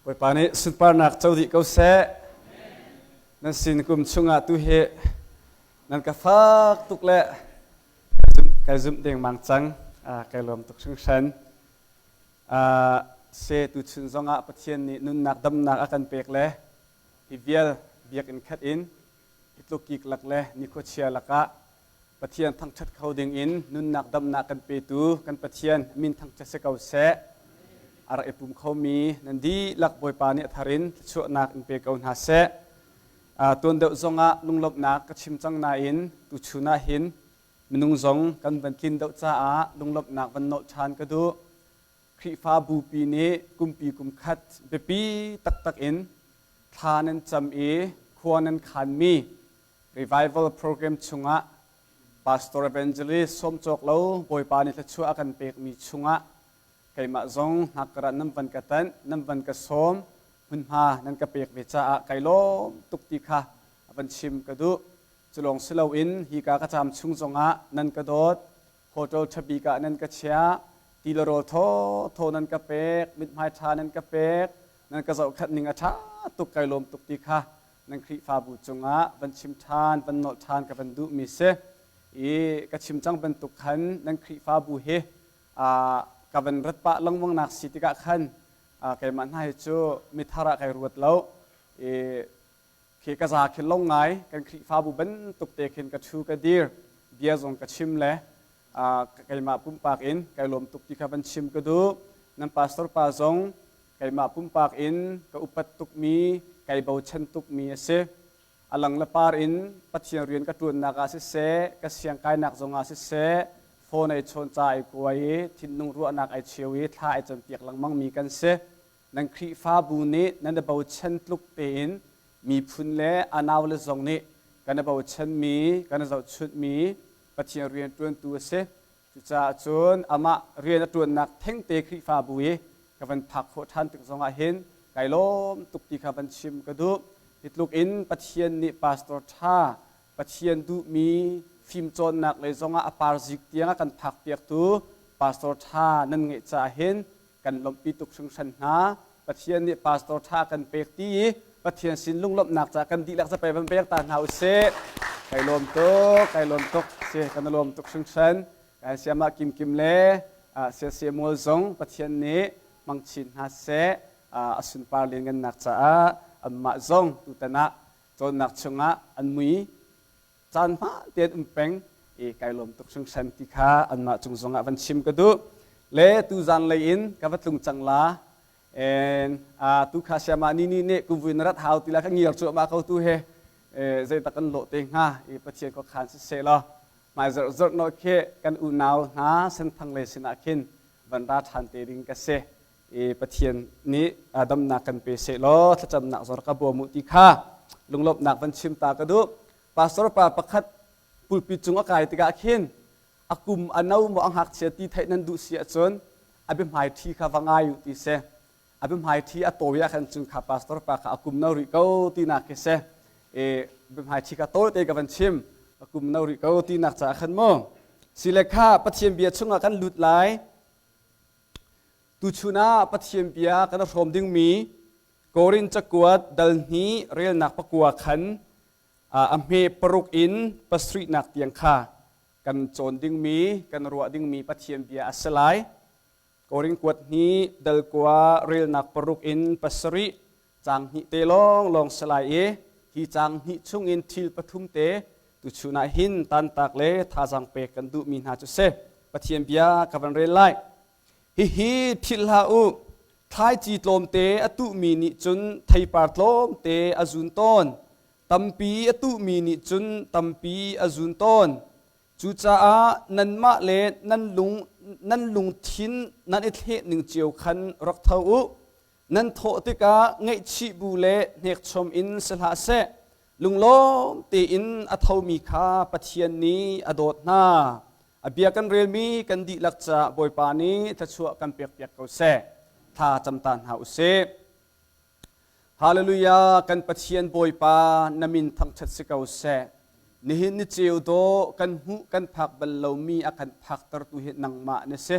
Bawipa nih sunparnak co dih ko seh. Nan sin kum chungah tu hi nan ka fak tuk le kai zumh dengmang cang. Kai lawm tuk hringhran. Se tuchun zongah Pathian nih nunnak damnak a kan pek le hi vial biakinn khat in hi tluk kik lak le nikhuachia lakah Pathian thangṭhat kho dingin nunnak damnak kan petu kan Pathian min thangṭhat si ko seh. A rak i pum khomi nan dihlak Bawipa nih a thar in thluachuahnak in pe ko hna seh. Tuan deuh zongah lunglawmhnak ka chim cang nain tuchun ah hin minung zong kan van tlin deuh caah lunglawmhnak van nolh ṭhan ka duh. Khrihfa bupi nih kumpi kumkhat biapi taktak in thla nan cam i khua nan khanmi Revival program chungah Pastor Evangelist sawm cawk lo Bawipa nih thluachuah a kan pekmi chungah keimah zong hnakkar ah nan van ka tanh, nan van ka sawm, hmunhma nan ka pek ve caah kai lawm tuk ti kha van chim ka duh. Culawng si loin hika ka caam chung zongah nan ka dawt, hotel ṭhabik ah nan ka chiah, ti le rawl thawthaw nan ka pek, mithmai ṭha nan ka pek, nan ka zohkhenh ning a ṭha tuk kai lawm tuk ti kha nan Khrihfabu cungah van chim ṭhan, van nolh ṭhan ka van duhmi si. I ka chim cang bantuk khan nan Khrihfabu hi ka van rat pah lengmang nak si tikah khan keimah hna hi cu mithar ah kai ruat lo. I khi ka za khin lo ngai kan Khrihfabu bantuk te khin ka ṭhu ka dir bia zong ka chim le keimah pumpak in kai lawm tuk ti kha van chim ka duh. Nan pastor pa zong keimah pumpak in ka upat tukmi kai bochan tukmi a si. A lang le par in Pathian rian ka ṭuannak ah siseh, ka siangkainak zongah siseh, phone ai chawn ca ai kuai i thinlung ruahnak ai cheu i thla ai cawnpiak lengmangmi kan si. Nan Khrihfabu nih nan i bochan tluk tein miphun le a naule zong nih kan i bochanmi, kan i zohchunhmi Pathian rianṭuantu a si. Cucaah cun amah rian a ṭuannak thengte Khrihfabu i ka van phak khawh ṭhan tik zongah hin kai lawm tuk ti kha van chim ka duh. Hi tluk in Pathian nih pastor ṭha, Pathian duhmi fimcawnnak lei zongah a parzik tiang a kan phakpiaktu pastor ṭha nan ngeih caah hin kan lawmhpi tuk hringhran hna. Pathian nih pastor ṭha kan pek ti i Pathian sin lunglawmhnak ca kan dihlak zapei van pek ta hna usih. Kai lawm tuk, kai lawm tuk, si kan lawm tuk hringhran. Kan siamah Kim Kim le Sia Samuel zong Pathian nih hmang chin hna seh. A sunpar lianngannak caah anmah zong tutan ah cawnnak chungah an mui caan hmaan tein um peng i kai lawm tuk hringhran ti kha anmah cung zongah van chim ka duh. Le tu zanlei in ka va tlung cang la. En a tu kha siama ni ni nih kumvui na rat hau ti la ka ngiar cuahmah ko tu he zei tak kan lawh te hnga i Pathian ko khan siseh law hmai zarh zarh no khi kan unau hna senthang le sinah khin van ra ṭhan te ding ka si i Pathian nih damnak kan pe seh law thlacamnak zor ka bawm u ti kha lunglawmhnak van chim ta ka duh. Pastor pa pakhat pulpit cung a kai tikah khin a kum a no maw a ngakchia ti theih nan duh si ahcun a biahmai ṭhi kha va ngai u ti si. A biahmai ṭhi a tawi ah khan cun kha pastor pa kha a kum no rih ko tinak khi si. E biahmai ṭhi kha tawi te ka van chim a kum no rih ko tinak caah khan mu. Sile kha Pathian bia chungah kan lut lai. Tuchun ah Pathian bia kan hrawm dingmi Korin cakuat dal hnih relnak pakua khan a hme paruk in pasarihnak tiang kha kan cawn dingmi kan ruah dingmi Pathian bia a si lai. Korin kuat hnih dal kua relnak paruk in pasarih caang hnih te lawnglawng si lai i hi caang hnih chungin thil pathum te tuchun ah hin tantak le thazaang pek kan duhmi hna cu si. Pathian bia ka van rel lai. Hihi philh hlah u, thlaici tlawmte a tuhmi nih cun theipar tlawmte a zun tawn. Tampi a tuhmi nih cun tampi a zun tawn. Cucaah nanmah le nan lung nan lungthin nan i thleh ning cio khan rak tho u. Nan thawh tikah ngaihchih bu le hnekchom in si hlah seh. Lunglawm tein a thomi kha Pathian nih a dawt hna. A bia kan relmi kan dihlak caah Bawipa nih thluachuah kan pekpiak ko seh. Thla cam ta hna u sih. Hallelujah kan Pathian Bawipa na min thangṭhat si ko seh. Nihin ni ceu dawh kan hmuh kan phak bal lomi a kan phaktertu hi nangmah na si.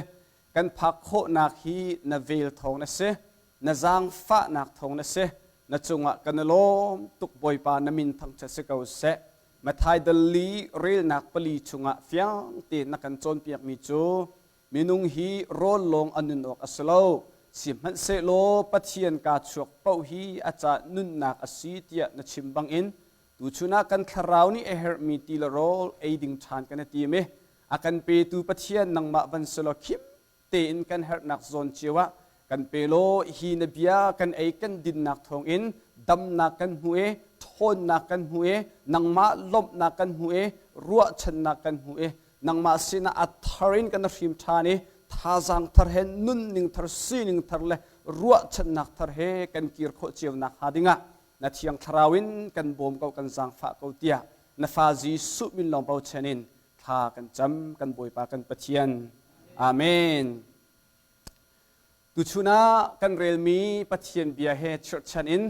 Kan phak khawhnak hi na vel thawng na si. Na zaangfahnak thawng na si. Na cungah kan i lawm tuk Bawipa na min thangṭhat si ko seh. Matthai dal li relnak pali chungah fiang tein na kan cawnpiakmi cu minung hi rawl lawng a nun awk a si lo. Sihmanhsehlaw Pathian kaa chuak paoh hi a ca nunnak a si tiah na chim bangin tuchun ah kan thlarau nih a herhmi ti le rawl ei ding ṭhan kan i tim i a kan petu Pathian nangmah van si law khim tein kan herhnak zawn cio ah kan pe law hi na bia kan ei kan dinnak thawngin damnak kan hmu i ṭhawnnak kan hmu i nangmah lawmhnak kan hmu i ruahchannak kan hmu i nangmah sinah a thar in kan hrim ṭhan i thazaang thar he nunning thar sining thar le ruahchannak thar he kan kir khawh cio nak hnga dingah na thiang thlarau in kan bawm ko kan zaangfah ko tiah na fa Jesuh min lawng bochan in thla kan cam kan Bawipa kan Pathian. Amen. Tuchun ah kan relmi Pathian bia he chirhchan in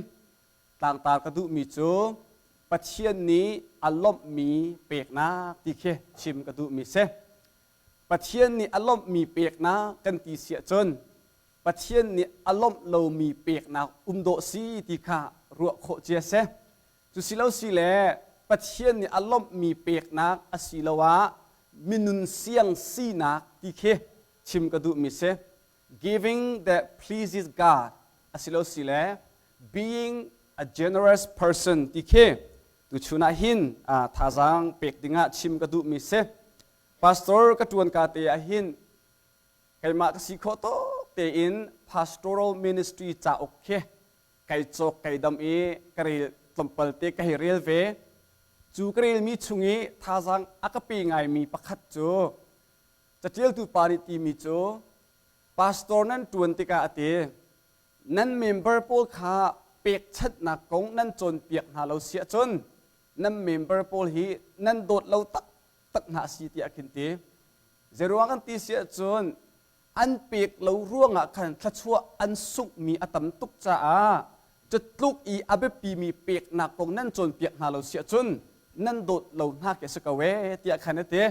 tlangtar ka duhmi cu Pathian nih a lawmhmi peknak ti khi chim ka duhmi si. Pathian nih a lawmhmi peknak kan ti si ahcun Pathian nih a lawmh lomi peknak um dawh si ti kha ruah khawh cia si. Cu si lo si le Pathian nih a lawmhmi peknak asiloah minun siang sinak ti khi chim ka duhmi si. Giving that pleases God asilo si le being a generous person ti khi tuchun ah hin thazaang pek dingah chim ka duhmi si. Pastor ka ṭuan ka te ah hin keimah ka si khawh tawk tein pastoral ministry cauk khi kai cawk kai dam i ka rel tlawmpal te ka hei rel ve. Cu ka relmi chung i thazaang a ka pe ngaimi pakhat cu caṭialtu pa nih timi cu pastor nan ṭuan tikah a ti nan member pawl kha pekchanhnak kong nan cawnpiak hna lo si ahcun nan member pawl hi nan dawt lo taktak hna a si tiah khin ti. Zeiruang kan ti si ahcun an pek lo ruangah khan thluachuah an sunghmi a tam tuk caah cutluk i a biapimi peknak kong nan cawnpiak hna lo si ahcun nan dawt lo hna khi a si ko ee tiah khan a ti.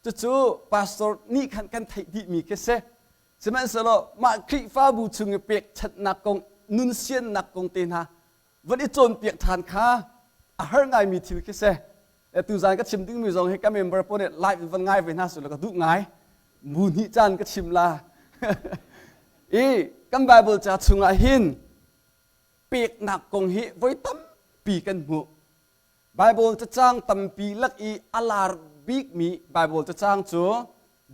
Cucu pastor nih khan kan theih dihmi khi si. Sihmanhsehlaw mah Khrihfabu chung i pekchanhnak kong nunsiannak kong te hna van i cawnpiak ṭhan kha a har ngaimi thil khi si. Tuzaan ka chim dingmi zong hi ka member pawl nih live in van ngai ve hna sulaw ka duh ngai. Mu hnih caan ka chim la. I kan Bible ca chungah hin peknak kong hi voi tampi kan hmuh. Bible cacang tampi lak i a lar bikmi Bible cacang cu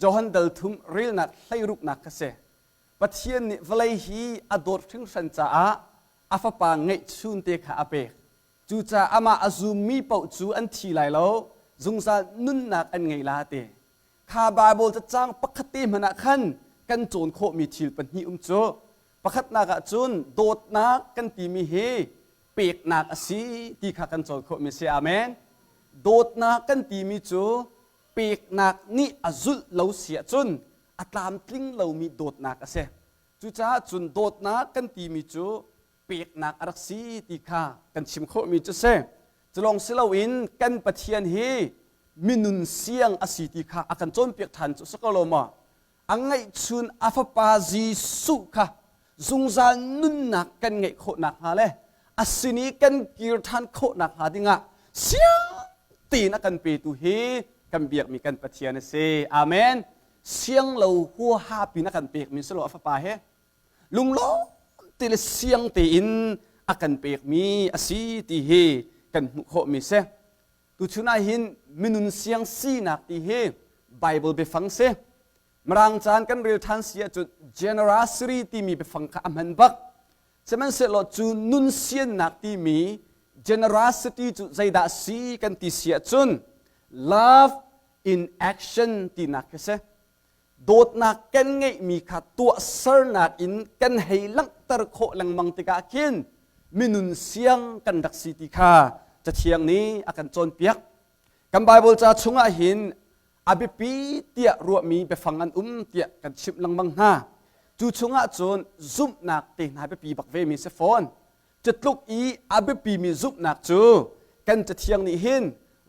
Johan dal thum relnak hleiruknak kha si. Pathian nih vawlei hi a dawt hringhran caah a fapa ngeihchun te kha a pek. Cucaah amah a zummi paoh cu an thi lai lo, zungzal nunnak an ngei la ti. Kha Baibal cacang pakhat te hmanh ah khan kan cawn khawhmi thil pahnih um cu. Pakhatnak ah cun dawtnak kan timi hi peknak a si ti kha kan cawn khawhmi a si. Amen. Dawtnak kan timi cu peknak nih a zulh lo si ahcun a tlamtling lomi dawtnak a si. Cucaah cun dawtnak kan timi cu peknak a rak si ti kha kan chim khawhmi cu si. Culawng si loin kan Pathian hi minun siang a si ti kha a kan cawnpiak ṭhan cu si ko lo maw? A ngeihchun a fapa Jesuh kha zungzal nunnak kan ngeih khawh nakhnga le a sin i kan kir ṭhan khawh nakhnga dingah siang tein a kan petu hi kan biakmi kan Pathian a si. Amen. Siang lo huaha pin a kan pekmi si lo a fapa he lunglawm te le siang tein a kan pekmi a si ti hi kan hmuh khawhmi si. Tuchun ah hin minun siang sinak ti hi Bible biafang si. Mirang caan kan rel ṭhan si ahcun generosity timi biafang kha a hman bak. Sihmanhsehlaw cu nun siannak timi generosity cu zeidah si kan ti si ahcun love in action tinak khi si. Dawtnak kan ngeihmi kha tuahsernak in kan hei langhter khawh lengmang tikah khin minun siang kan rak si ti kha Cathiang nih a kan cawnpiak. Kan Baibal ca chungah hin a biapi tiah ruahmi biafang an um tiah kan chimh lengmang hna. Cu chungah cun zumhnak te hna biapi bak vemi si fawn. Cutluk i a biapimi zumhnak cu kan Cathiang nih hin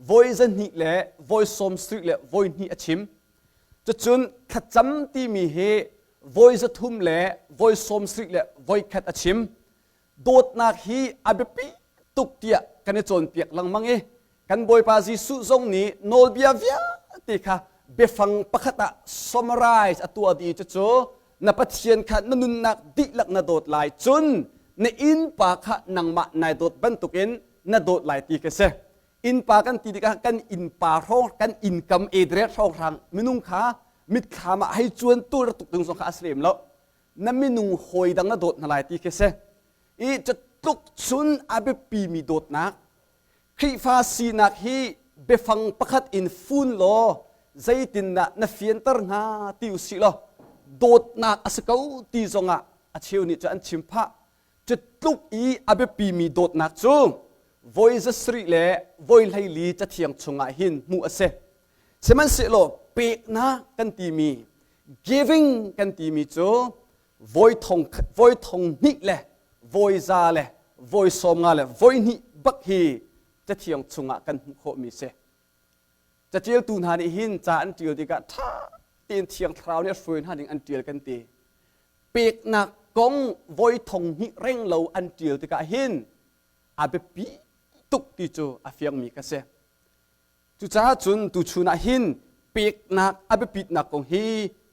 voi zahnih le voi sawm sarih le voi hnih a chim. Cucun thlacam timi hi Voi 300 le voi 70 le voi khat a chim. Dawtnak hi a biapi tuk tiah kan i cawnpiak lengmang i kan Bawipa Jesuh zong nih nawlbia vialte kha biafang pakhat ah summarize a tuah dih. Cucu na Pathian kha na nunnak dihlak na dawt lai, cun na innpa kha nangmah nai dawt bantukin na dawt lai ti ka si. Innpa kan ti tikah kan innpa hrawng, kan innkam edret hrawnghrang minung kha mitthlam ah hei cuan tur tuk ding zong kha a si lem lo. Na minung hawi dang na dawt hna lai ti khi si. I tluk cun a biapimi dawtnak, Khrihfa sinak hi biafang pakhat in fun law zeitindah na fianter hnga ti usih law, dawtnak a si ko ti zongah a cheu nih cu an chim phah. Cu tluk i a biapimi dawtnak cu voi 7 le voi 14 cathiang chungah hin hmuh a si. Sihmanhsehlaw peknak kan timi, giving kan timi cu voi thong, voi 2000 le voi 100 le voi 50 le voi hnih bak hi cathiang chungah kan hmuh khawhmi si. Catialtu hna nih hin ca an ṭial tikah ṭha tein Thiang Thlarau nih a hruai hna ding an ṭial kan ti. Peknak kong voi 2000 reng lo an ṭial tikah hin a biapi tuk ti cu a fiangmi ka si. Cucaah cun tuchun ah hin peknak a biapitnak kong hi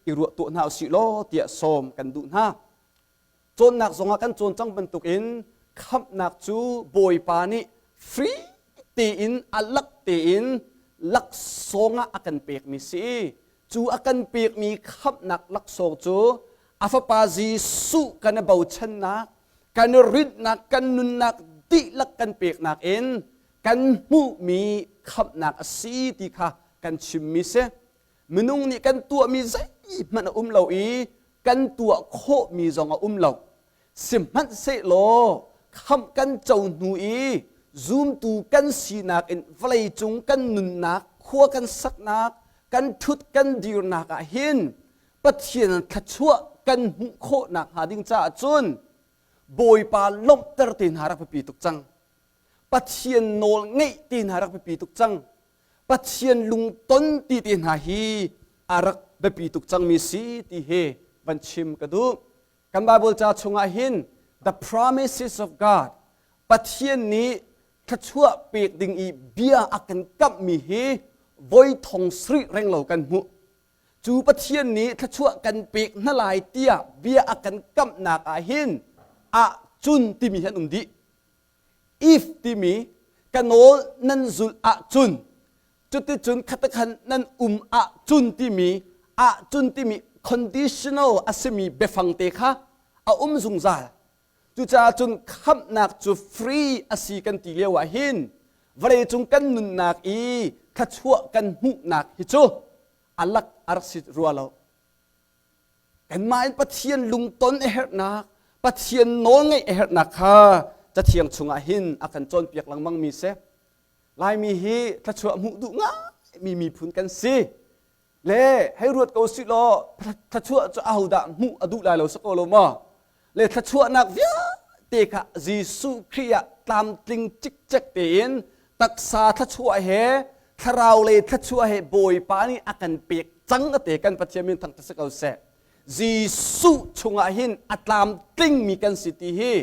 i ruah tuah hna usih law tiah sawm kan duh hna. Cawnnak zongah kan cawn cang bantukin khamhnak cu Bawipa nih free tein, a lak tein laksawng ah a kan pekmi si. Cu a kan pekmi khamhnak laksawng cu a Fapa Jesuh kan i bochannak, kan i rinhnak, kan nunnak dihlak kan peknak in kan hmuhmi khamhnak a si ti kha kan chimmi si. Minung nih kan tuahmi zeihmanh a um lo i kan tuah khawhmi zong a um lo. Sihmanhsehlaw khamh kan co hnu i zumtu kan sinak in vawleicung kan nunnak, khua kan saknak, kan ṭhut kan dirnak ah hin Pathian thluachuah kan hmuh khawhnak hnga ding caah cun Bawipa lawmhter te hna rak biapi tuk cang. Pathian nawl ngeih te hna rak biapi tuk cang. Pathian lungton ti te hna hi a rak biapi tuk cangmi si ti hi van chim ka duh. Kan Bible ca chungah hin the promises of God, Pathian nih thluachuah pek ding i bia a kan kamhmi hi voi 7000 reng lo kan hmuh. Cu Pathian nih thluachuah kan pek hna lai tiah bia a kan kamhnak ah hin ah cun timi hi an um dih. If timi, ka nawl nan zulh ahcun, cuticun khatakhan nan um ahcun timi, ahcun timi conditional a simi biafang te kha a um zungzal. Cucaah cun khamhnak cu free a si kan ti lio ah hin vawleicung kan nunnak i thluachuah kan hmuhnak hi cu a lak a rak si rua lo. Kanmah in Pathian lungton a herhnak, Pathian nawlngaih a herhnak kha Cathiang chungah hin a kan cawnpiak lengmangmi si. Laimi hi thluachuah hmuh duh ngaimi miphun kan si. Le hei ruat ko sih law, thluachuah cu ahodah hmuh a duh lai lo si ko lo maw? Le thluachuahnak vialte kha Jesuh Khrih ah tlamtling cikcek tein taksa thluachuah he, thlarau lei thluachuah he Bawipa nih a kan pek cang a te. Kan Pathian min thangṭhat si ko seh. Jesuh chungah hin a tlamtlingmi kan si ti hi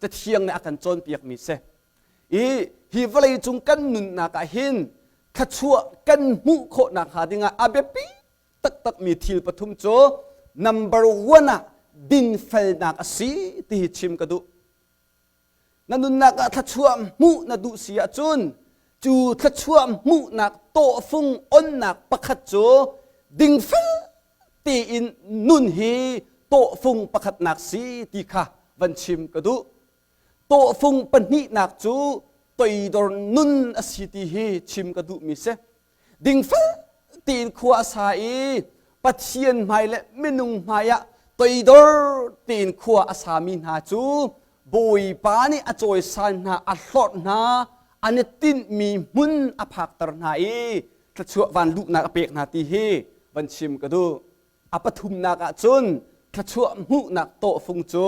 Cathiang nih a kan cawnpiakmi si. I hi vawlei cung kan nunnak ah hin thluachuah kan hmuh khawhnak hnga dingah a biapi taktakmi thil pathum cu number one ah dinfelnak a si ti hi chim ka duh. Na nunnak ah thluachuah hmuh na duh si ahcun cu thluachuah hmuhnak tawhfung onnak pakhat cu dingfel tein nun hi tawhfung pakhatnak si ti kha van chim ka duh. Tawhfung pahnihnak cu toidor nun a si ti hi chim ka duhmi si. Dingfel tein khua a sa i Pathian hmai le minung hmai ah toidor tein khua a sami hna cu Bawipa nih a cawisan hna, a hlorh hna, an i tinhmi hmun a phakter hna i thluachuah van luhnak a pek hna ti hi van chim ka duh. A pathumnak ah cun thluachuah hmuhnak tawhfung cu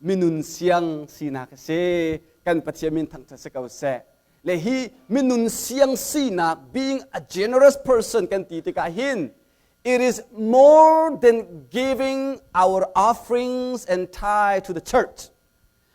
minun siang sinak a si. Kan Pathian min thangṭhat si ko seh. Le hi minun siang sinak, being a generous person kan ti tikah hin. It is more than giving our offerings and tithe to the church.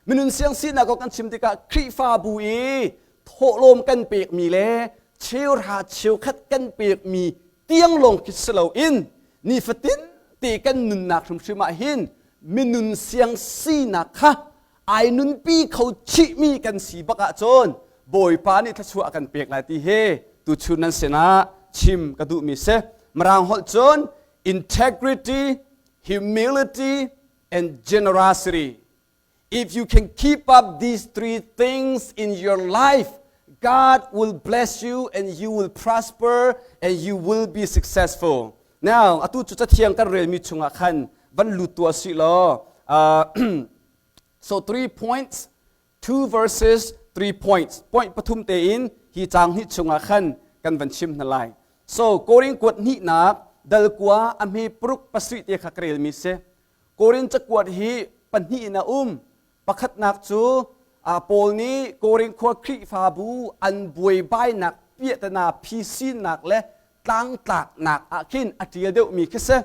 Minun siang sinak kong kan chim tikah Khrihfabu i thawhlawm kan pekmi le cheuhra cheukhat kan pekmi tiang lawng khi si loin nifatin te kan nunnak hrimhrim ah hin minun siang sinak kha ai nunpi kho chihmi kan si bak ahcun Bawipa nih thluachuah a kan pek lai ti hi tuchun nan sinah chim ka duhmi si. Mirang holh cun integrity, humility, and generosity. If you can keep up these three things in your life, God will bless you and you will prosper and you will be successful. Now, atu cu cathiang kan relmi chungah khan van lut tuah si law so three points, two verses, three points. Point pathum tein hi caang hnih chungah khan kan van chim hna lai. So, Korin kuat hnihnak dal kua a hme paruk pasarih te kha ka relmi si. Korin cakuat hi pahnih in a um. Pakhatnak cu Paul nih Korin khua Khrihfabu an buaibainak piahtana phisinnak le tlangtlaknak ah khin a ṭial deuhmi khi si.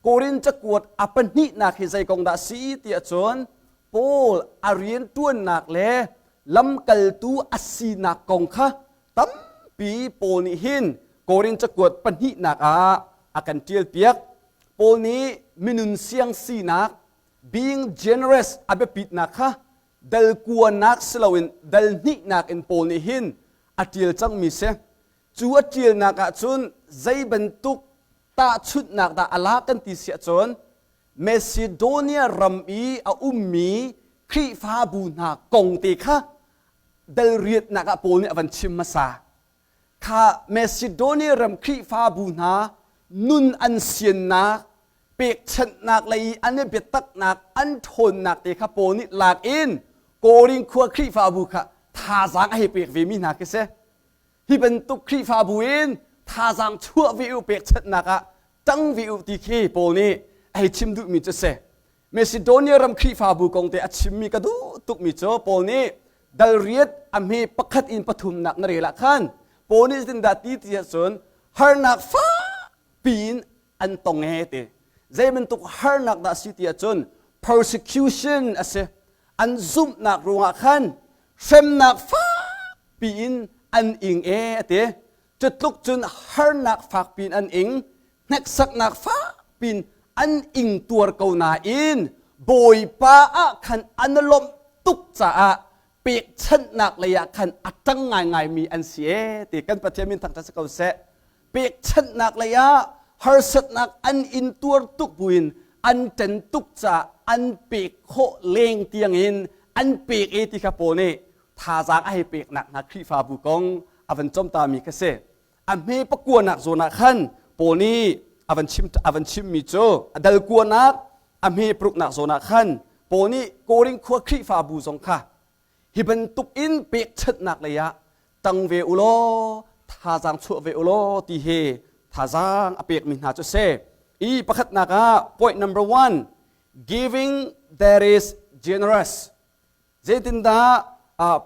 Korin cakuat a pahnihnak hi zei kong dah si tiah cun Paul a rianṭuannak le lamkaltu a sinak kong kha tampi Paul nih hin Korin cakuat pahnihnak ah a kan ṭialpiak. Paul nih minun siang sinak being generous a biapitnak kha dal kuanak si loin dal hnihnak in Paul nih hin a ṭial cangmi si. Cu a ṭialnak ah cun zei bantuk tahchunhnak dah a lak kan ti si ahcun Macedonia ram i a ummi Khrihfabu hna kong te kha dal riatnak ah Paul nih a van chim hmasa. Kha Macedonia ram Khrihfabu hna nun an siannak, pekchanhnak lei i an i biataknak, an ṭhawnnak te kha Paul nih lak in Korin khua Khrihfabu kha thazaang a hei pek vemi hna khi si. Hi bantuk Khrihfabu in thazaang chuah ve u pekchanhnak ah ṭang ve u ti khi Paul nih a hei chim duhmi cu si. Macedonia ram Khrihfabu kong te a chimmi ka duh tukmi cu Paul nih dal riat a hme pakhat in pathumnak na rel ah khan Paul nih zeitindah ti ti ahcun harnak fakpi in an tong e ti. Zei bantuk harnak dah si ti ahcun persecution a si. An zumhnak ruangah khan hremnak fakpi in an ing e a ti. Cutluk cun harnak fakpi in an ing, hneksaknak fakpi in an ing tuar ko nain Bawipa ah khan an i lawmh tuk caah pekchanhnak lei ah khan a ṭang ngaingaimi an si ee ti kan Pathian min thangṭhat si ko seh. Pekchanhnak lei ah harsatnak an in tuar tuk buin an ṭen tuk caah an pek khawh leng tiangin an pek e ti kha Paul nih thazaang a hei peknak hna Khrihfabu kong a van comtami kha si. A hme pakuanak zawn ah khan Paul nih a van chim a van chimmi cu a dal kuanak a hme paruknak zawn ah khan Paul nih Korin khua Khrihfabu zong kha hi bantuk in pekchanhnak lei ah tang ve u law thazaang chuah ve u law ti hi thazaang a pekmi hna cu si. I pakhatnak ah point number one giving that is generous Zeitindah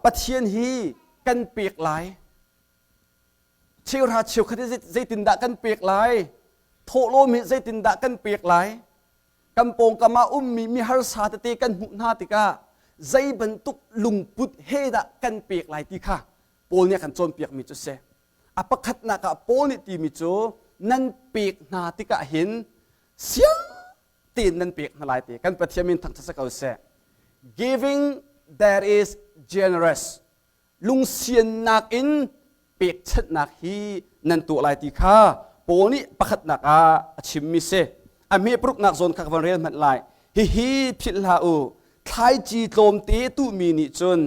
Pathian hi kan pek lai? Cheuhra cheukhat hi zeitindah kan pek lai? Thawhlawm hi zeitindah kan pek lai? Kan pawngkam ah ummi mi harsa tete kan hmuh hna tikah zei bantuk lungput he dah kan pek lai ti kha Paul nih a kan cawnpiakmi cu a si. A pakhatnak ah Paul nih timi cu nan pek hna tikah hin siang tein nan pek hna lai ti kan Pathian min thangṭhat si ko seh. Giving that is generous. Lungsiannak in pekchanhnak hi nan tuah lai ti kha Paul nih pakhatnak ah a chimmi si. A hme paruknak zawn kha ka van rel hmanh lai. Hihi philh hlah u. Thlaici tlawmte tuhmi nih cun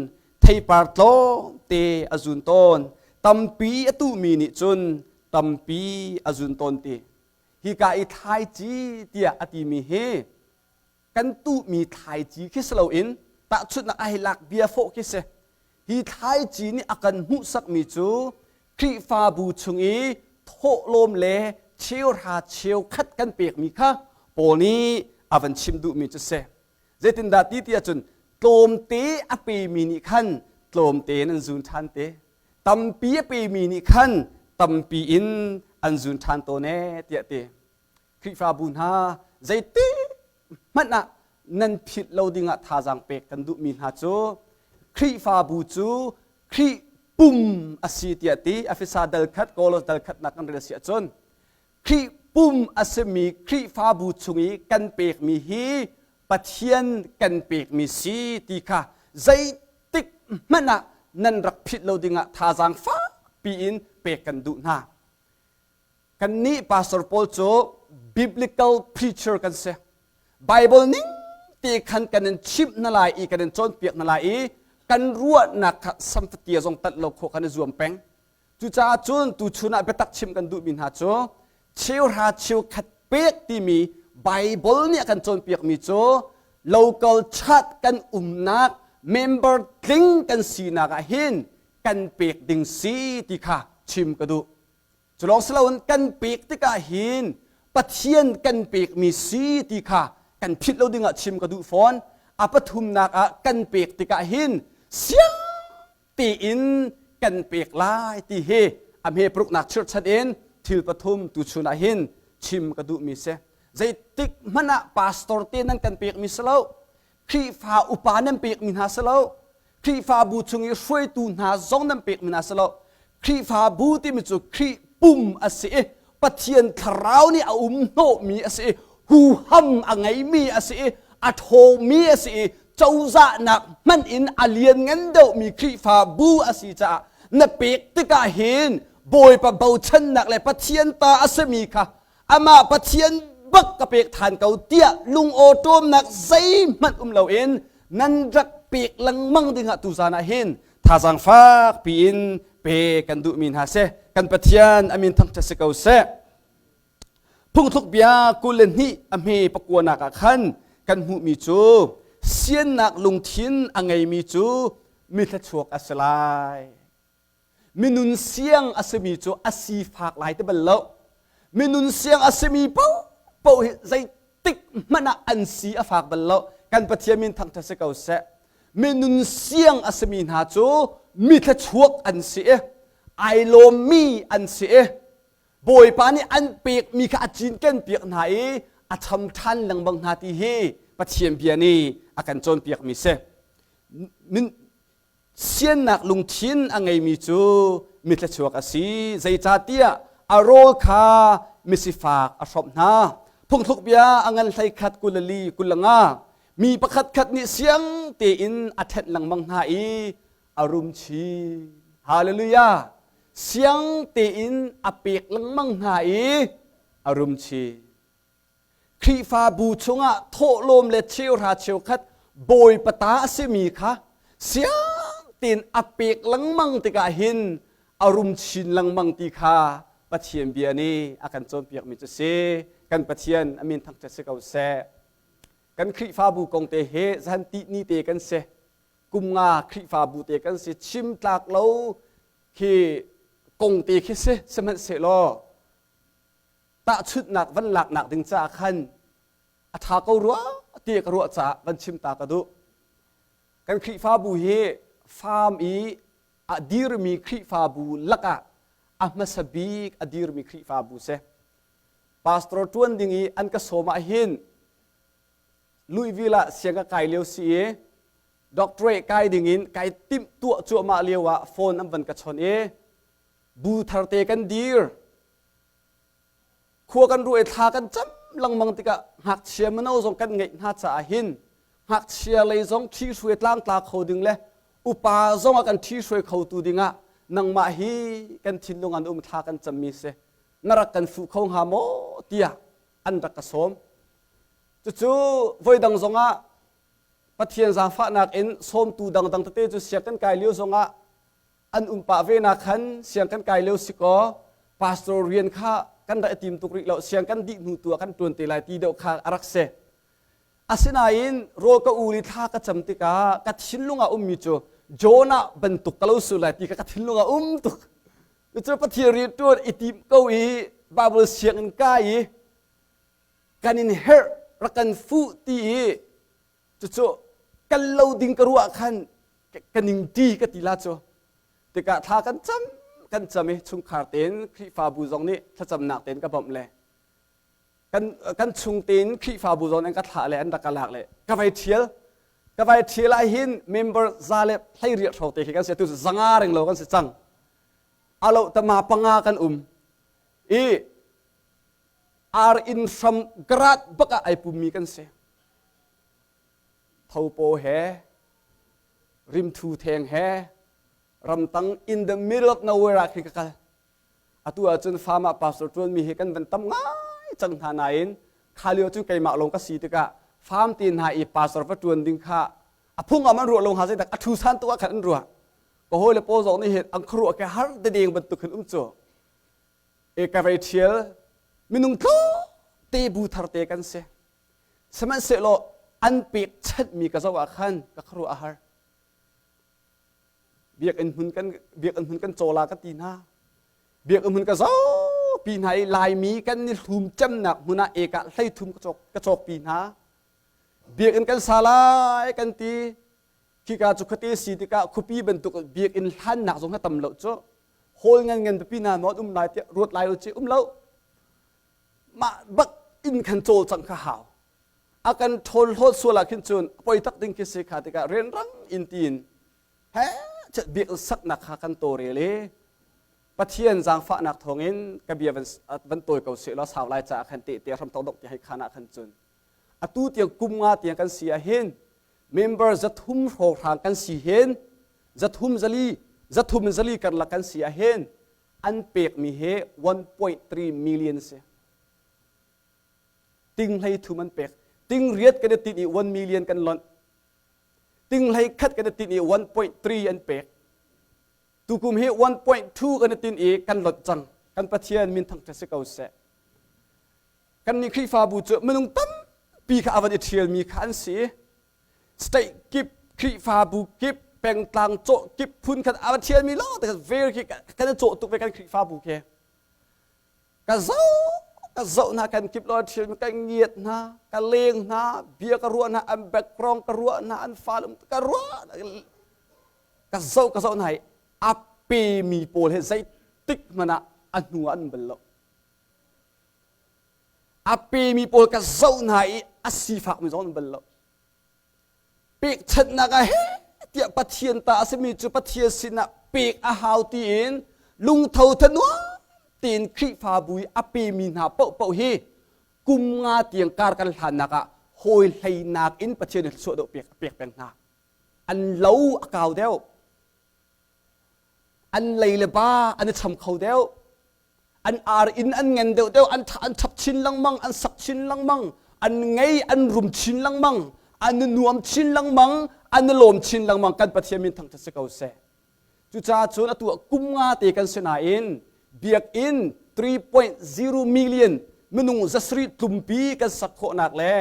theipar tlawmte a zun tawn. Tampi a tuhmi nih cun tampi a zun tawn ti. Hika i thlaici tiah a timi hi kan tuhmi thlaici khi si loin tahchunhnak ah hei lak bia fawh khi si. Hi thlaici nih a kan hmuhsakmi cu Khrihfabu chung i thawhlawm le cheuhra cheukhat kan pekmi kha Paul nih a van chim duhmi cu si. Zeitindah ti ti ahcun tlawmte a pemi nih khan tlawmte in an zun ṭhan te. Tampi a pemi nih khan tampi in an zun ṭhan tawn ee tiah ti. Khrihfabu hna zeiti hmanh ah nan philh lo dingah thazaang pek kan duhmi hna cu Khrihfabu cu Khrih pum a si tiah ti Efesa dal khat Kolos dal khatnak kan rel si ahcun Khrih pum a simi Khrihfabu chung i kan pekmi hi Pathian kan pekmi si ti kha zeitik hmanh ah nan rak philh lo dingah thazaang fakpi in pek kan duh hna. Kannih pastor pawl cu biblical preacher kan si. Bible ning te khan kan in chimh hna lai i kan in cawnpiak hna lai i kan ruahnak kha samfatia zong tanh lo khawh kan i zuam peng. Cucaah cun tuchun ah biatak chim kan duhmi hna cu cheuhra cheukhat pek timi Bible nih a kan cawnpiakmi cu local church kan umnak member tling kan sinak ah hin kan pek ding si ti kha chim ka duh. Cu lawng si loin kan pek tikah hin Pathian kan pekmi si ti kha kan philh lo dingah chim ka duh fawn. A pathumnak ah kan pek tikah hin siang tein kan pek lai ti hi a hme paruknak chirhchan in thil pathum tuchun ah hin chim ka duhmi si. Zeitik hmanh ah pastor te nan kan pekmi si lo, Khrihfa upa nan pekmi hna si lo, Khrihfabu chung i hruaitu hna zong nan pekmi hna si lo. Khrihfabu timi cu Khrih pum a si i Pathian thlarau nih a um hnawhmi a si i huham a ngeimi a si i a ṭhawngmi a si i cozahnak hmanh in a lianngan deuhmi Khrihfabu a si caah na pek tikah hin Bawipa bochannak le Pathian ta a simi kha amah Pathian bak ka pek than ko tiah lungawṭawmnak zeihmanh um loin nan rak pek lengmang dingah tuzan ah hin thazaang fak piin pe kan duhmi hna si. Kan Pathian a min thangṭhat si ko seh. Phungthluk bia 22 a hme pakuanak ah khan kan hmuhmi cu siannak lungthin a ngeimi cu mi thluachuak a si lai. Minun siang a simi cu a sifak lai ti bal lo. Minun siang a simi paohpaoh hi zeitik hmanh ah an si a fak bal lo. Kan Pathian min thangṭhat si ko seh. Minun siang a simi hna cu mi thluachuak an si i ai lawmmi an si i Bawipa nih an pekmi kha a cinken piak hna i a cham ṭhan lengmang hna ti hi Pathian bia nih a kan cawnpiakmi si. Siannak lungthin a ngeimi cu mithlachuak a si, zeicahtiah a rawl kha misifak a hrawmh hna. Phungthluk bia a ngan 11 24 25. Mi pakhatkhat nih siang tein a ṭhenh lengmang hna i a rum chin. Hallelujah! Siang tein a pek lengmang hna i a rum chin. Khrihfabu chungah thawhlawm le cheuhra cheukhat bawipa ta a simi kha siang tein a pek lengmang tikah hin a rum chin lengmang ti kha Pathian bia nih a kan cawnpiakmi cu si. Kan Pathian a min thangṭhat si ko seh. Kan Khrihfabu kong te hi zan ti ni te kan si. Kum nga Khrihfabu te kan si. Chim tlak lo khi kong te khi si. Sihmanhsehlaw tahchunhnak van laknak ding caah khan a ṭha ko rua ti ka ruah caah van chim ta ka duh. Kan Khrihfabu hi farm i a dirmi Khrihfabu lakah a hmasa bik a dirmi Khrihfabu si. Pastor ṭuan ding i an ka sawm ah hin Louisville ah siang ka kai lio si i doctorate kai ding in kai timh tuah cuahmah lio ah phone an van ka chawnh i bu tharte kan dir Khua kan ruah i thla kan cam lengmang tikah ngakchia mino zong kan ngeih hna caah hin ngakchia lei zong ṭhihruai tlangtla kho ding le upa zong a kan ṭhihruai khotu dingah nangmah hi kan thinlung an um thla kan cammi si na rak kan fuh kho hnga maw tiah an rak ka sawm. Cucu voidang zongah Pathian zaangfahnak in sawmtu dangdang tete cu siang kan kai lio zongah an um pah ve na khan siang kan kai lio si kaw pastor rian kha kan rak i tim tuk rih lo, siang kan dih hnu tu ah kan tuan te lai ti deuh kha a rak si. Asinain rawl ka ul i thla ka cam tikah ka thinlung ah ummi cu Jonah bantuk ka lo su lai ti kha ka thinlung ah um tuk. Cucu Pathian rian tuan i tim ko i Bible sianginn kai i kan in herh rak kan fuh ti i cucu kal lo ding ka ruah khan ka ning ti ka ti la cu tikah thla kan cam kan cam i chungkhar tein Khrihfabu zong nih thlacamnak tein ka bawmh le. Kan kan chung tein Khrihfabu zawn an ka thlah le an rak ka lak le ka vai thial. Ka vai thial ah hin member za le 18 hrawng te khi kan si, tu 500 ring lo kan si cang. Alo tama panga kan um. I ar in hram garat bak ah ai pummi kan si. Thopo he rimthu theng he ramtang in the middle of nowhere ah khin ka kal. Atu ahcun farm ah pastor ṭuanmi hi kan van tam ngai cang hna nain kha lio cu keimah lawng ka si tikah farm te hna i pastor va ṭuan ding kha a phung ah man ruah lo hnga zeidak a ṭhu san tuk ah khan an ruah. Ka hawile pawl zong nih hin an khuaruah ke har dedeng bantuk khin um cu. E ka vei ṭhial minung tlawmte bu thar te kan si. Sihmanhsehlaw an pekchanhmi ka zoh ah khan ka khuaruah a har. Biakinn hmun kan biakinn hmun kan cawla ka ti hna. Biakinn hmun ka zohpi hna i Laimi kan ni hlum cemnak hmun ah ekah 30 ka cawk ka cawkpi hna. Biakinn kan sa lai kan ti. Khika cu khuate si tikah khuapi bantuk biakinn hlannak zong kha tam lo cu. Hall ngan ngan pipi hna maw um lai tiah ruat lai u ci um lo. Mah bak inn khan cawlcangh kha hau. A kan ṭhawl hlawt sual ah khin cun poi tak ding khi si kha tikah rianrang in tiin he chet biakinn saknak kha kan tawrel i Pathian zaangfahnak thawngin ka bia van, van tawi ko seh law sau lai caah khan tehte hram tok dok ti hei khan ah khan cun atu tiang kum nga tiang kan si ah hin member 300 hrawnghrang kan si hin 304 304 karlak kan si ah hin an pekmi hi 1.3 million si. Ting 30 an pek. Ting riat kan i tinh i 1 million kan lonh. Ting 11 kan i tinh i 1.3 an pek. Tukum hi 1.2 kan i tinh i kan lonh cang. Kan Pathian min thangṭhat si ko seh. Kan nih Khrihfabu cu minung tampi kha a van i ṭhialmi kha an si. State kip, Khrihfabu kip, pengtlang cawh kip phun khat a van ṭhialmi lawng te ver khi kan i cawh tuk ve kan Khrihfabu khi. Ka zoh ka zoh hna kan kip lo ṭhialmi ka ngiat hna, ka leng hna, bia ka ruah hna, an background ka ruah hna, an falum ka ruah ka zoh ka zoh hna i a pemi pawl he zeitik hmanh ah a hnu ah an bal lo. A pemi pawl ka zoh hna i a sifakmi zong an bal lo. Pekchanhnak ah he tiah Pathian ta a simi cu Pathian sinah pek a hau tiin lungtho thanuam tein Khrihfabu i a pemi hna paohpaoh hi kum nga tiang kar kan hlannak ah hawi hleinak in Pathian nih thluachuah deuh pek a pek peng hna. An lo a kau deuh. An lei le ba an i cham kho deuh. An ar inn an ngen deuhdeuh, an tha an chap chin lengmang, an sak chin lengmang, an ngei an rum chin lengmang, an i nuam chin lengmang, an i lawm chin lengmang. Kan Pathian min thangṭhat si ko seh. Cucaah cun atu ah kum nga te kan si nain biakinn 3.0 million minung 700 tlumpi kan sak khawhnak le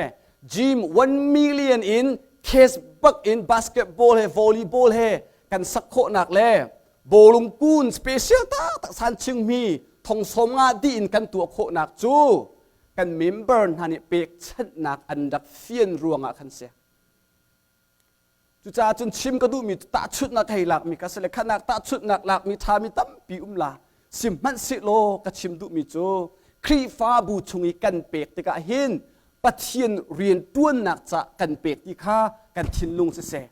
gym 1 million in case bak in basketball he volleyball he kan sak khawhnak le bawlung kun special taktak san chingmi thong 50 dih in kan tuah khawhnak cu kan member hna nih pekchanhnak an rak fian ruangah khan si. Cucaah cun chim ka duhmi tahchunhnak hei lakmi ka si le khanak tahchunhnak lakmi ṭhami tampi um la sihmanhsehlaw ka chim duhmi cu Khrihfabu chung i kan pek tikah hin Pathian rian ṭuannak ca kan pek ti kha kan thinlung siseh,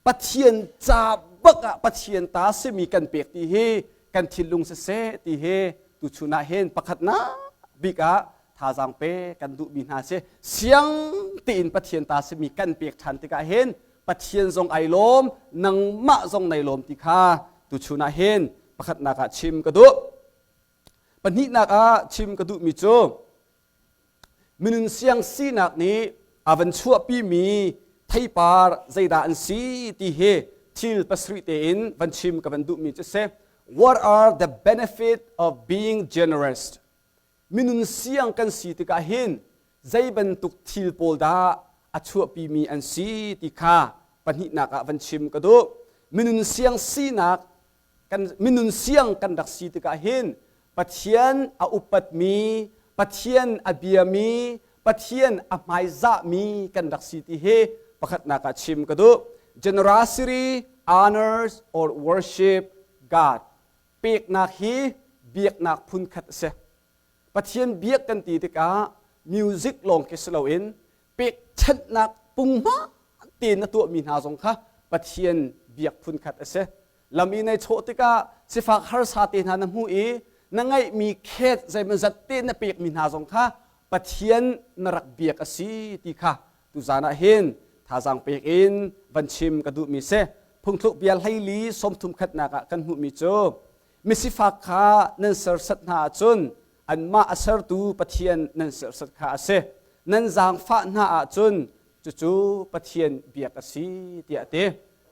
Pathian ca bak ah Pathian ta simi kan pek ti hi kan thinlung siseh ti hi tuchun ah hin pakhatnak bik ah thazaang pe kan duhmi hna si. Siang tein Pathian ta simi kan pek ṭhan tikah hin Pathian zong ai lawm, nangmah zong nai lawm ti kha tuchun ah hin pakhatnak ah chim ka duh. Pahnihnak ah chim ka duhmi cu minung siang sinak nih a van chuahpimi theipar zeidah an si ti hi thil pasarih tein van chim ka van duhmi cu si. What are the benefit of being generous? Minung siang kan si tikah hin zei bantuk thil pawl dah a chuahpimi an si ti kha pahnihnak ah van chim ka duh. Minung siang sinak kan minun siang kan rak si tikah hin Pathian a upatmi, Pathian a biami, Pathian a hmaizahmi kan rak si ti hi pakhatnak ah chim ka duh. Generosity honors or worship God. Peknak hi biaknak phunkhat a si. Pathian biak kan ti tikah Music lawng khi si loin pekchanhnak punghma tein na tuahmi hna zong kha Pathian biak phun khat a si. Lam i nei chawh tikah sifak harsa te hna na hmuh i na ngeihmi khet zeimawzat te na pekmi hna zong kha Pathian na rak biak a si ti kha tuzan ah hin thazaang pek in van chim ka duhmi si. Phungthluk bia 14 31 nak ah kan hmuhmi cu misifak kha nan sersat hna ahcun anmah a sertu Pathian nan serhsat kha a si. Nan zaangfah hna ahcun cucu Pathian biak a si tiah a ti.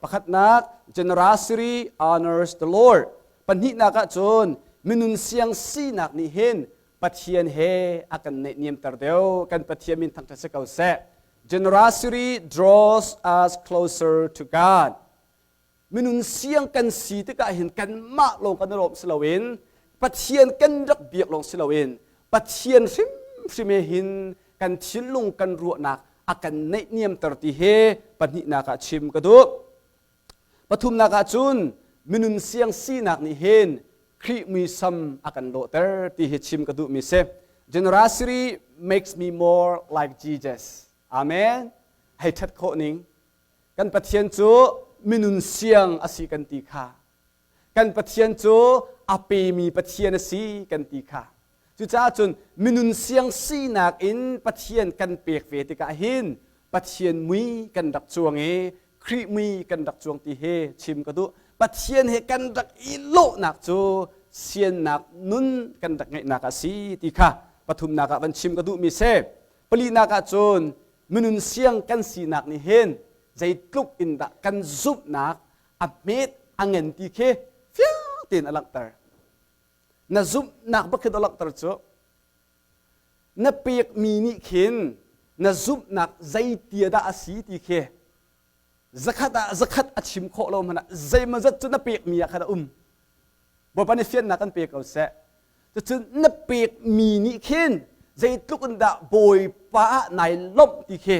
Pakhatnak, generosity honors the Lord. Pahnihnak ahcun minun siang sinak nih hin Pathian he a kan naihniamter deuh. Kan Pathian min thangṭhat si ko seh. Generosity draws us closer to God. Minun siang kan si tikah hin kanmah lawng kan i lawm si loin Pathian kan rak biak lawng si loin Pathian hrimhrim he hin kan thinlung kan ruahnak a kan naihniamter ti he pahnihnak ah chim ka duh. Pathumnak ah cun minun siang sinak nih hin Khrih muisam a kan lawhter ti hi chim ka duhmi si. Generosity makes me more like Jesus. Amen. Hei ṭhat khawh ning. Kan Pathian cu minun siang a si kan ti kha. Kan Pathian cu a pemi Pathian a si kan ti kha. Cucaah cun minun siang sinak in Pathian kan pek ve tikah hin Pathian mui kan rak cuang i Khrih mui kan rak cuang ti hi chim ka duh. Pathian he kan rak i lawhnak cu siannak nun kan rak ngeihnak a si ti kha pathumnak ah van chim ka duhmi si. Palinak ah cun minun siang kan sinak nih hin zeitluk in dah kan zumhnak a hmet a ngen ti khi fiang tein a langhter. Na zumhnak bak khin a langhter cu na pekmi nih khin na zumhnak zeitia dah a si ti khi zakhat ah zakhat a chim khawh lo hmanh ah zeimawzat cu na pekmi ah khan a um. Bawipa nih fiannak kan pe ko seh. Cucun na pekmi nih khin zeitluk in dah Bawipa ah nai lawmh ti khi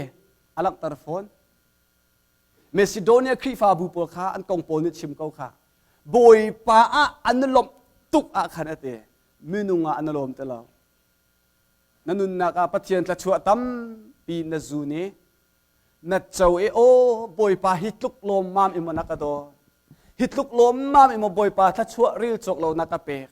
a langhter fawn. Macedonia Khrihfabu pawl kha an kong pawl nih chim ko kha. Bawipa ah an lawmh tuk ah khan a ti. Minung ah an lawm ti lo. Na nunnak ah Pathian thluachuah tampi na zun i na co i aw Bawipa hi tluk lawmmam in maw na ka dawt hi tluk lawmmam in maw Bawipa thluachuah ril cawk lo na ka pek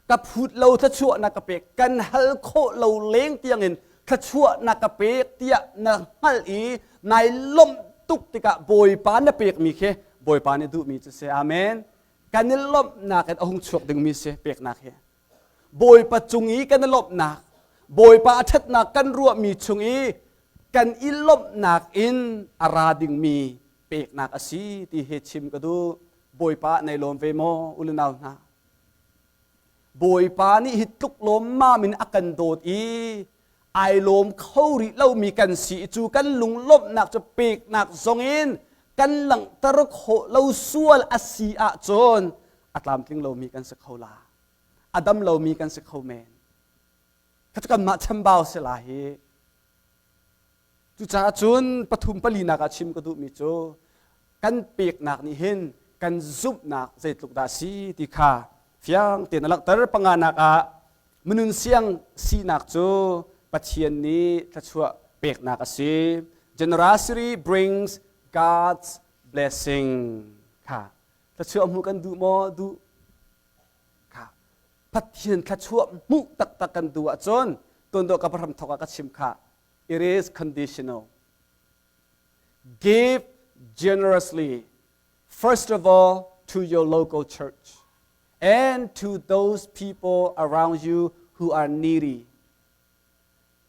ka phut lo thluachuah na ka pek kan hal khawh lo leng tiangin thluachuah na ka pek tiah na hngalh i nai lawmh tuk tikah Bawipa na pekmi khi Bawipa nih duhmi cu si amen kan i lawmhnak in a hung chuak dingmi si peknak hi Bawipa cung i kan i lawmhnak Bawipa a ṭhatnak kan ruahmi chung i kan i lawmhnak in a ra dingmi peknak a si ti hi chim ka duh. Bawipa nei lawm ve maw u le nau hna? Bawipa nih hi tluk lawmmam in a kan dawt i ai lawm kho rih lomi kan si i cu kan lunglawmhnak cu peknak zongin kan langhter khawh lo sual a si ahcun a tlamtling lomi kan si kho la. A dam lomi kan si kho men. Kha cu kanmah chambau si la hi. Cucaah cun pathum palinak ah chim ka duhmi cu kan peknak nih hin kan zumhnak zeitluk dah si ti kha fiang tein a langhter. Panganak ah minun siang sinak cu Pathian nih thluachuah peknak a si. Generosity brings God's blessing kha thluachuah hmuh kan duh maw? Duh. Kha Pathian thluachuah hmuh taktak kan duh ahcun tuan dawh ka hram thawk ah ka chim kha it is conditional. Give generously first of all to your local church and to those people around you who are needy.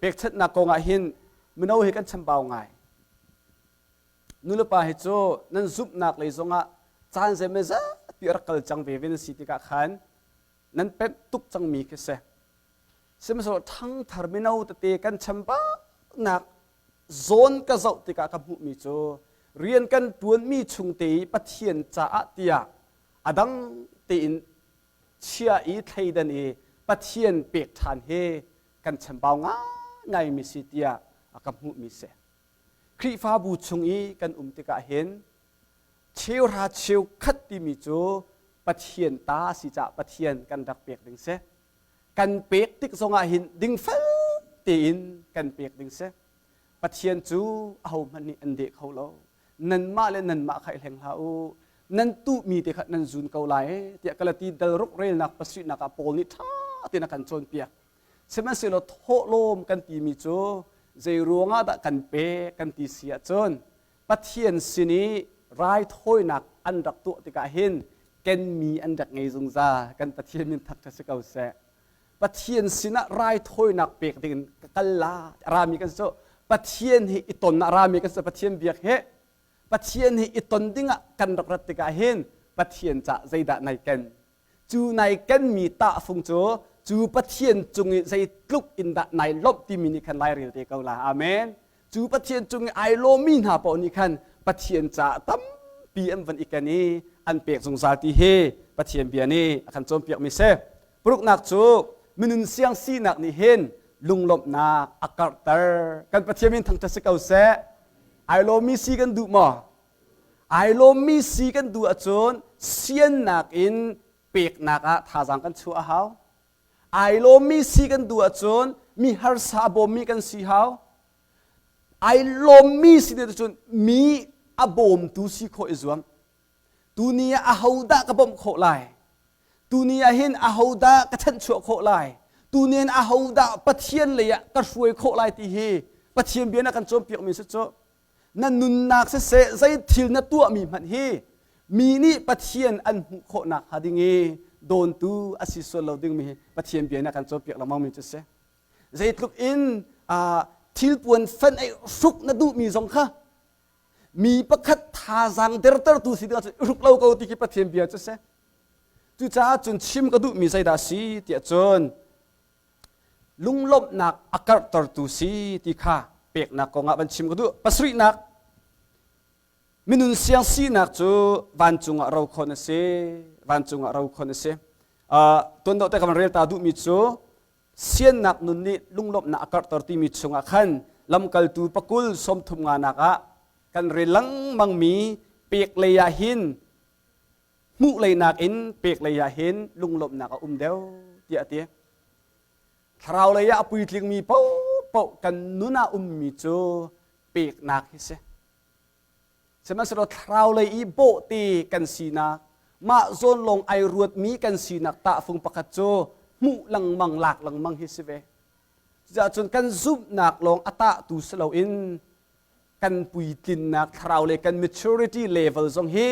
Pekchanhnak kong ah hin mino hi kan chambau ngai. Nulepa hi cu nan zumhnak lei zongah caan zeimawzat pi rak kal cang ve ve nan si tikah khan nan pemh tuk cangmi khi si. Sihmanhsehlaw ṭhangthar mino tete kan chambaunak zawn ka zoh tikah ka hmuhmi cu rian kan ṭuanmi chung te i Pathian caah tiah a dang tein chia i thleidan i Pathian pek ṭhan hi kan chambau ngaingaimi si tiah a ka hmuhmi si. Khrihfabu chung i kan um tikah hin cheuhra cheukhat timi cu Pathian ta si caah Pathian kan rak pek ding si. Kan pek tik zongah hin dingfel tein kan pek ding si. Pathian cu ahohmanh nih an deh kho lo. Nanmah le nanmah kha i hleng hlah u. Nan tuhmi te kha nan zun ko lai tiah Galati dal ruk relnak pasarihnak ah Paul nih ṭha tein a kan cawnpiak. Sihmanhsehlaw thawhlawm kan timi cu zei ruangah dah kan pek kan ti si ahcun Pathian sin i raithawinak an rak tuah tikah hin kenmi an rak ngei zungzal. Kan Pathian min thangṭhat si ko seh. Pathian sinah raithawinak pek ding in ka kal la rami kan si. Pathian hi i ton ah rami kan si. Pathian biak hi Pathian hi i ton dingah kan rak rat tikah hin Pathian cah zeidah nai ken? Cu nai kenmi tahfung cu cu Pathian cung i zeitluk in dah nai lawmh timi nih khan lairel te ko la. Amen. Cu Pathian cung i ai lawmmi hna paoh nih khan Pathian caah tampi an van i ken i an pek zungzal ti hi Pathian bia nih a kan cawnpiakmi si. Paruknak cu minun siang sinak nih hin lunglawmhnak a karhter. Kan Pathian min thangṭhat si ko seh. Ai lawmmi si kan duh maw? Ai lawmmi si kan duh ahcun siannak in peknak ah thazaang kan chuah a hau. Ai lawmmi si kan duh ahcun mi harsa a bawmmi kan si hau. Ai lawmmi si nih cun mi a bawmtu si khawh i zuam. Tuni ah ahodah ka bawmh khawh lai? Tuni ah hin ahodah ka chanhchuah khawh lai? Tuni in ahodah Pathian lei ah ka hruai khawh lai ti hi Pathian bia na kan cawnpiakmi si cu. Na nunnak siseh zei thil na tuahmi hmanh hi mi nih Pathian an hmuh khawh nakhnga ding i dawntu a si sual lo dingmi hi Pathian bia na kan cawnpiak lengmangmi cu si. Zeitluk in thilpuan fan ei hruk na duhmi zong kha mi pakhat thazaang dertertu si ding ahcun i hruk lo ko ti khi Pathian bia cu si. Cucaah cun chim ka duhmi zeidah a si tiah cun lunglawmhnak a karhtertu si ti kha peknak kongah van chim ka duh. Pasarihnak, minun siang sinak cu vancung ah rokhon a si. Vancung ah rokhon a si. Tuan deuh te ka van rel ta duhmi cu siannak nun nih lunglawmhnak a karhter timi chungah khan lamkaltu pakul sawmthum nganak ah kan rel lengmangmi pek lei ah hin hmuh lei nakin pek lei ah hin lunglawmhnak a um deuh tiah a ti. Thlarau lei ah a puitlingmi paohpaoh kan nun ah ummi cu peknak hi si. Sihmanhsehlaw thlarau lei i bawhte kan sinak, mah zawn lawng ai ruatmi kan sinak tahfung pakhat cu hmuh lengmang lak lengmang hi si ve. Cucaah cun kan zumhnak lawng a tahtu si loin kan puitlinnak thlarau lei kan maturity level zong hi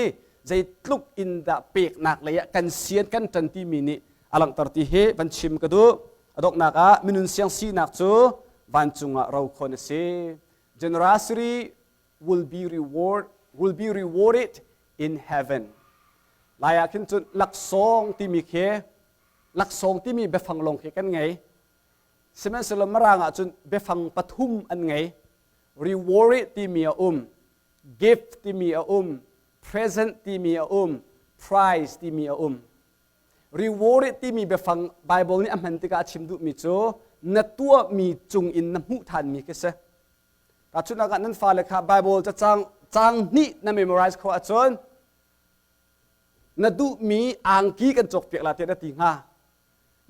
zeitluk in dah peknak lei ah kan sian kan ṭan timi nih a langhter ti hi van chim ka duh. A donghnak ah minun siang sinak cu vancung ah rokhon a si. Generosity will be reward will be rewarded in heaven. Lai ah khin cun laksawng timi khi laksawng timi biafang lawng khi kan ngei. Sihmanhsehlaw Mirang ah cun biafang pathum an ngei. Reward timi a um, gift timi a um, present timi a um, prize timi a um. Reward timi biafang Bible nih a hman tikah a chim duhmi cu na tuahmi cung in na hmuh ṭhanmi khi si. Tahchunhnak ah nan fale kha Bible cacang caang hnih na memorize khawh ahcun na duhmi angki kan cawkpiak la tiah na ti hnga.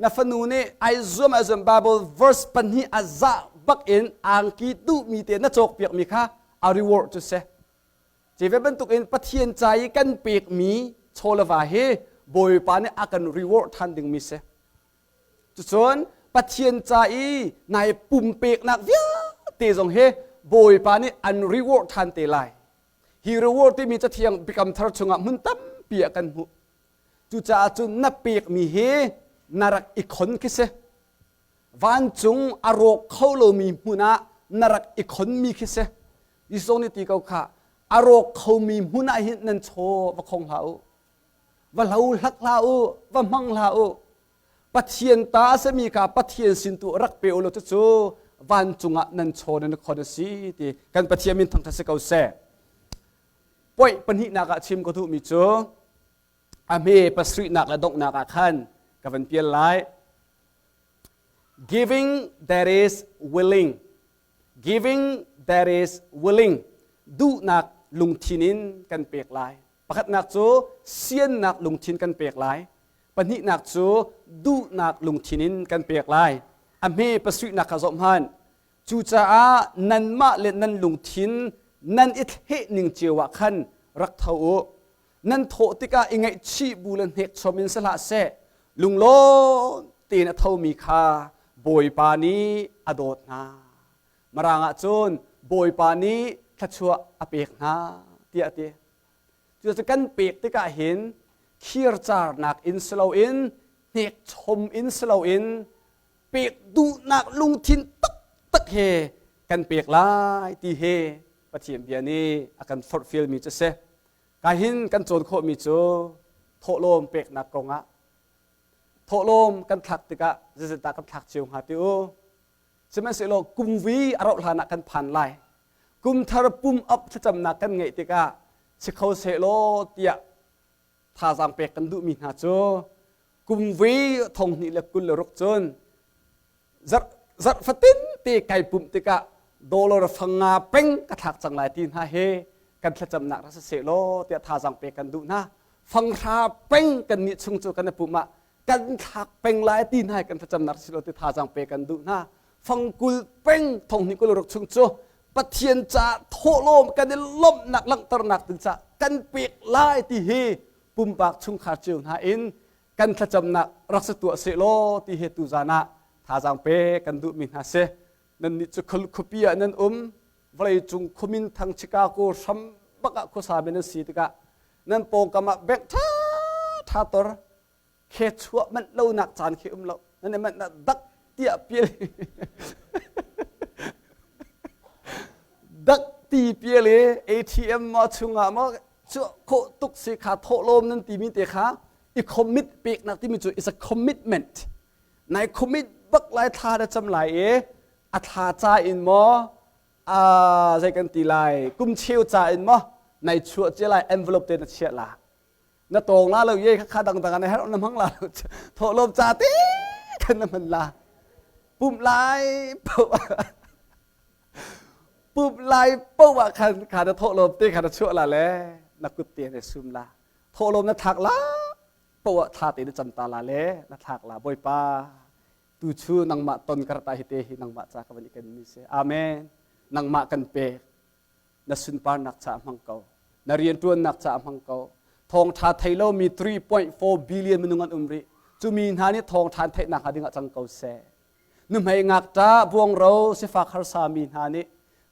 Na fanu nih ai zuam ai zuam Bible verse pahnih a zah bak in angki duhmi te na cawkpiakmi kha a reward cu si. Cu ve bantukin Pathian ca i kan pekmi chaw le va hi Bawipa nih a kan reward ṭhan dingmi si. Cucun Pathian ca i nai pumpeknak vialte zong hi Bawipa nih an reward ṭhan te lai. Hi reward timi Cathiang Biakam Thar chungah hmun tampi ah kan hmuh. Cucaah cun na pekmi hi na rak i khon khi si. Vancung a rawk kho lomi hmun ah na rak i khonmi khi si. Jesuh nih ti ko kha a rawk khomi hmun ah hin nan chaw va khong hlah u. Va hlo hlak hlah u, va hmang hlah u. Pathian ta a simi kha Pathian sin tu rak pe u law cucu vancung ah nan chaw nan khon a si ti kan Pathian min thangṭhat si ko seh. Point pahnihnak ah chim ka duhmi cu a hme pasarihnak le donghnak ah khan ka van pial lai. Giving that is willing. Giving that is willing. Duhnak lungthin in kan pek lai. Pakhatnak cu siannak lungthin kan pek lai. Pahnihnak cu duhnak lungthin in kan pek lai. A hme pasarihnak kha zoh hmanh. Cucaah nanmah le nan lungthin nan i thleh ning cio ah khan rak tho u. Nan thawh tikah i ngaihchih bu le hnekchom in si hlah seh. Lunglawm tein a thomi kha Bawipa nih a dawt hna. Mirang ah cun Bawipa nih thluachuah a pek hna tiah a ti. Cucu kan pek tikah hin khircarnak in si loin hnekchom in si loin pek duhnak lungthin taktak he kan pek lai ti he Pathian bia nih a kan forhfialmi cu si. Ka hin kan cawn khawhmi cu thawhlawm peknak kongah thawhlawm kan thlak tikah zeizatdah kan thlak cio hnga ti u. Sihmanhsehlaw kumvui a rauh hlan ah kan phan lai. Kumthar pum up thlacamnak kan ngeih tikah si kho sehlaw tiah thazaang pek kan duhmi hna cu kumvui 2026 cun zarh zarh fatin te kai pumh tikah dollar fanga peng ka thlak cang lai ti hna he kan thlacamnak rak si sehlaw tiah thazaang pek kan duh hna. Fanghra peng kan nih chung cu kan i pumh ah kan thlak peng lai ti hna kan thlacamnak si lo ti thazaang pe kan duh hna. Fangkul peng 2026 chung cu Pathian ca thawhlawm kan i lawmhnak langhternak ding ca kan pek lai ti hi pumpak chungkhar cio hna in kan thlacamnak rak si tuah sehlaw ti hi tuzan ah thazaang pe kan duhmi hna si. Nannih cu khuapi ah nan um, vawleicung khuamin thang Chicago hram bak ah khuasa mi nan si tikah nan pawngkam ah bank ṭha ṭha tor khe chuah manh lonak caan khi um lo. Nan i manh na dak tiah pial dak ti pial i ATM maw chungah maw chuah khawh tuk si kha thawhlawm nan timi te kha i commit peknak timi cu is a commitment. Nai commit bak lai thla na cam lai i a thla ca in maw a zei kan ti lai kum cheu ca in maw nai chuah cia lai envelope te na chiah la na tawng la lo ye kha dang dang na herh na hmang la lo thawhlawm ca te khan na hman la pumh lai pumh lai poah khan kha na thawhlawm te kha na chuah la le na kut te na sum la thawhlawm na thak la poah thla te na cam ta la le na thlak la Bawipa tu chu nangmah ton karta hi te hi nangmah ca ka van i ken mi si amen nangmah kan pek na sunparnak ca hmang ko na rianṭuannak ca hmang ko thawngṭha thei lomi 3.4 billion minung an um rih cu mi hna nih thawngṭha an theihnak hnga dingah cang ko seh nuhmei ngakṭah buangro sifak harsa mi hna nih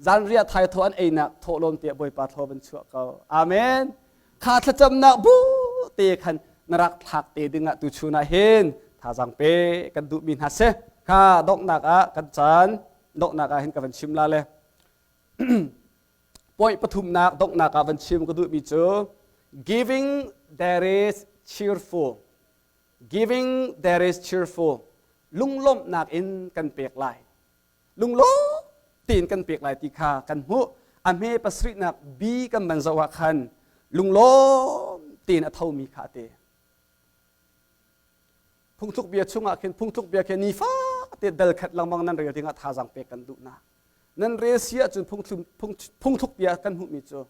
zanriah thaithaw an einak thawhlawm tiah Bawipa thaw van chuah ko amen kha thlacamnak bu te khan na rak thlak te dingah tu chun ah hin thazaang pe kan duhmi hna si kha donghnak ah kan caan donghnak ah hin ka van chim la le Point pathumnak donghnak ah van chim ka duhmi cu giving there is cheerful. Giving there is cheerful. Lunglawmhnak in kan pek lai. Lunglawm tein kan pek lai ti kha kan hmuh. A hme pasarihnak B kan van zoh ah khan lunglawm tein a thomi kha a te. Phungthluk bia chungah khin phungthluk bia khi nifate dal khat lengmang nan rel dingah thazaang pek kan duh hna. Nan rel si ahcun phungthluk bia kan hmuhmi cu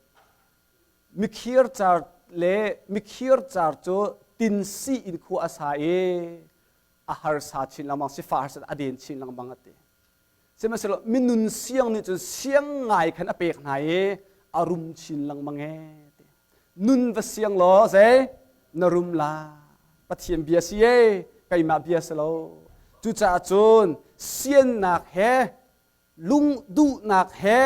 mikhir car le mikhir car cu tinsi in khua a sa i a harsa chin lengmang sifah harsa a den chin lengmang a ti. Sihmanhsehlaw minun siang nih cun siang ngai khan a pek hna i a rum chin lengmang e ti. Nun va siang law zei na rum la. Pathian bia si e keimah bia si lo. Cucaah cun siannak he lung duhnak he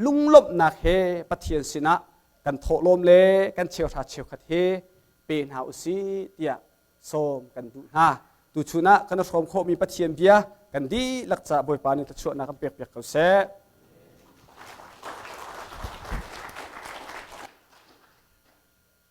lunglawmhnak he Pathian sinah kan thawhlawm le kan cheuhra cheukhat he pe hna u sih tiah sawm kan duh hna. Tuchun ah kan i hrawm khawhmi Pathian bia kan dihlak caah Bawipa nih thluachuahnak kan pekpiak ko seh.